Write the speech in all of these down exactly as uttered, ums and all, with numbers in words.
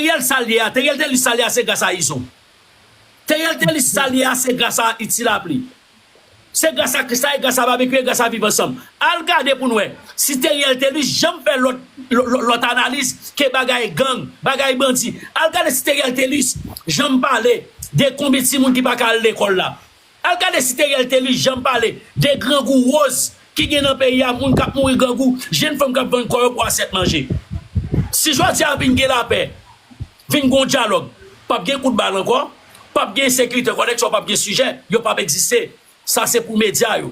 Theriel sa l ye a, Theriel Thelus sa l ye a, se gras a Izo. Theriel Thelus sa l ye a, se gras a Iti Lapli. Se gras a Krisla, e gras a Babekyou, e gras a Viv Ansanm. Al gade pou n wè si Theriel Thelus janm fè lòt, lò- lò- lòt analiz ke bagay gang, bagay bandi. Al gade si Theriel Thelus janm pale de konbyen timoun ki pa ka al lekòl la. Al gade si Theriel Thelus janm pale de grangou woz ki gen nan peyi a, moun k ap mouri grangou, jenn fanm k ap vann kò yo pou asyèt manje. Si jodi a vin gen lapè, vin gen yon dyalòg, p ap gen kout bal ankò, p ap gen ensekirite ankò, nèg sa yo p ap gen sijè, yo p ap egziste. Sa se pou medya yo.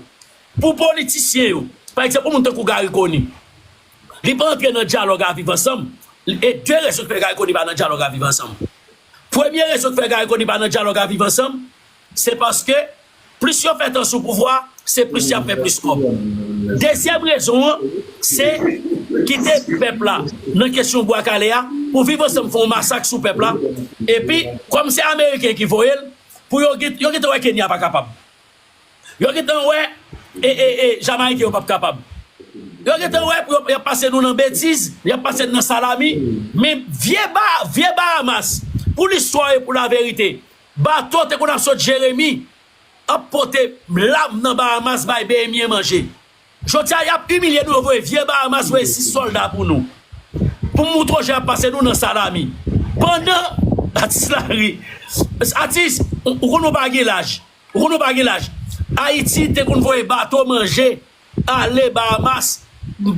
Pou politisyen yo, pa egzanp, yon moun tankou Garry Conille, li pa antre nan dyalòg a Viv Ansanm. E de rezon ki fè Garry Conille pa nan dyalòg a Viv Ansanm. Premye rezon ki fè Garry Conille pa nan dyalòg a Viv Ansanm, se paske plis yo fè tan sou pouvwa, se plis y ap fè plis kòb. Dezyèm rezon an, se kite pèp la nan kesyon Bwa Kale a, pou Viv Ansanm fè yon masak sou pèp la. Epi, kòm se Ameriken ki voye l, pou yo gen, yo gentan wè Kenya pa kapab. Yo gentan wè, e, e, e, Jamayiken yo p ap kapab. Yo gentan wè pou yo, y ap pase nou nan betiz, y ap pase n nan salami. Men vye ba, vye Bahamas, pou listwa e pou laverite, bato te konn ap sot Jeremi, ap pote lam nan Bahamas bay Behemyen manje. Jodi a, y ap imilye nou, yo voye vye Bahamas, voye sis sòlda pou nou. Pou moutre w jan y ap pase nou nan salami. Pandan, atis la ri. Atis, ou, ou konn ou pa gen laj. Ou konn ou pa gen laj. Ayiti te konn voye bato manje ale Bahamas,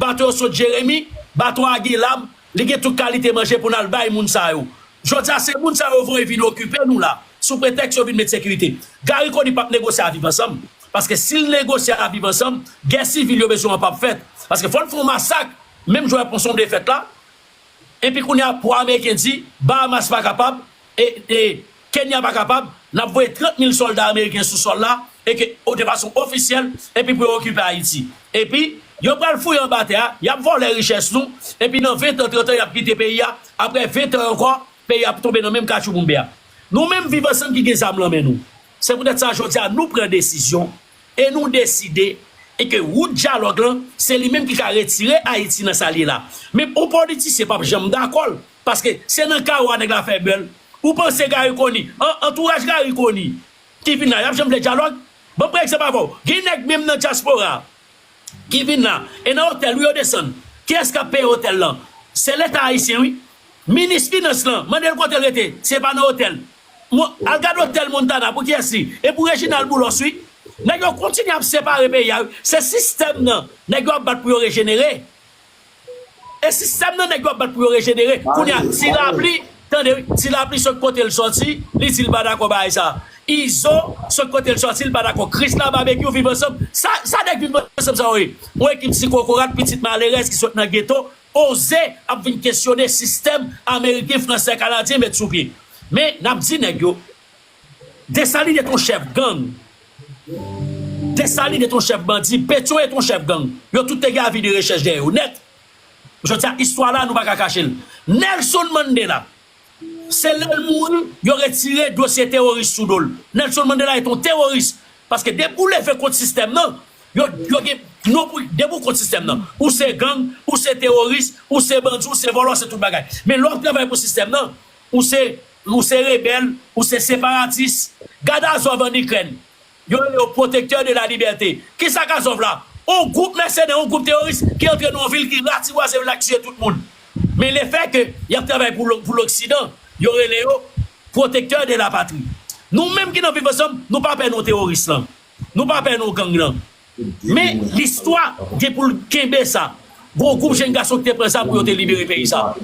bato yo sot Jeremi, bato a gen lam, li gen tout kalite manje pou n al bay moun sa yo. Jodi a, se moun sa yo voye vin okipe nou la, sou pretèks yo vin met sekirite. Garry Conille p ap negosye a Viv Ansanm, paske si l negosye a Viv Ansanm, gè sivil yo bezwen an p ap fèt. Paske fò n fè yon masak, menm jan w ap pran Sonm Defèt la, epi kounye a, pou Ameriken di, Bahamas pa kapab, e, e Kenya pa kapab, n ap voye trant mil sòlda ameriken sou sòl la, e ke, o, de fason ofisyèl, epi pou yo okipe Ayiti. Epi, yo pral fouye anba tè a, y ap vòlè richès nou, epi nan ven tan, trant tan, y ap kite peyi a, apre ven tan ankò, peyi a ap tonbe nan menm katchouboumbe a. Nou menm Viv Ansanm ki gen zam lan men nou. Se poutèt sa, jodi a, nou pran desizyon, e nou deside, e ke wout dyalòg lan, se li menm ki ka retire Ayiti nan sa l ye la. Men yon politisyen p ap janm dakò l, paske se nan kawo a nèg la fè bèl. Ou panse Garry Conille, an, antouraj Garry Conille, ki vin la, y ap janm vle dyalòg? Ban m pran egzanp avè w. Gen nèg menm nan dyaspora ki vin la, e nan otèl, wi, yo desann. Kiyès k ap peye otèl lan? Se Leta ayisyen, wi. Minis finans lan, mande l kote l rete, se pa nan otèl. Al gade otèl Montana, pou kiyès li? E pou Reginald Boulos, wi. Nèg yo kontinye ap separe peyi a, wi. Se sistèm nan nèg yo ap bat pou yo rejenere. E sistèm nan nèg yo ap bat pou yo rejenere. Kounye a, Ti Lapli, tande, wi, Ti Lapli sot kote l sòti, li di l pa dakò bagay sa. Izo sot kote l sòti, li pa dakò. Krisla, Babekyou, Viv Ansanm. Sa, sa nèg Viv Ansanm sa yo ye? Yon ekip ti kokorat, pitit malerèz ki sot nan geto, oze ap vin kesyone sistèm ameriken, fransè, kanadyen met sou pye. Men, n ap di nèg yo, Desalin te yon chèf gang. Desalin te yon chèf bandi. Petyon te yon chèf gang. Yo tout te gen avi de rechèch dèyè yo nèt. Jodi a, istwa la, nou pa ka kache l. Nelson Mandela, se lè l mouri, yo retire dosye teworis sou do l. Nelson Mandela te yon teworis. Paske depi w leve kont sistèm nan, yo, yo gen non pou, depi w kont sistèm nan, ou se gang, ou se teworis, ou se bandi, ou se vòlò, se tout bagay. Men lè w ap travay pou sistèm nan, ou se, ou se rebèl, ou se separatis. Gade Azov ann Ikrèn. Yo rele yo protecteur de la liberté. Kisa k Azov la? Yon gwoup mèsenè, yon gwoup teworis ki antre nan yon vil, ki ratiboise vil la, ki tiye tout moun. Men lefètke y ap travay pou lo-, pou loksidan, yo rele yo protecteur de la patrie. Nou menm ki nan Viv Ansanm, nou pa pè non teworis lan. Nou pa pè non gang lan. Men listwa gen pou l kenbe sa. Gon gwoup jenn gason ki te pran zam pou yo te libere peyi sa.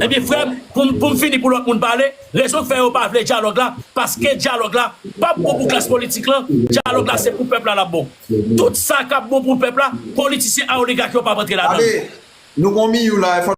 Ebyen, frè m, pou m, pou m fini, pou lòt moun pale, rezon k fè yo pa vle dyalòg la, paske dyalòg la p ap bon pou klas politik lan, dyalòg la se pou pèp la l ap bon. Tout sa k ap bon pou pèp la, politisyen a oligak yo p ap antre ladan l. Nou gon miyou la, fò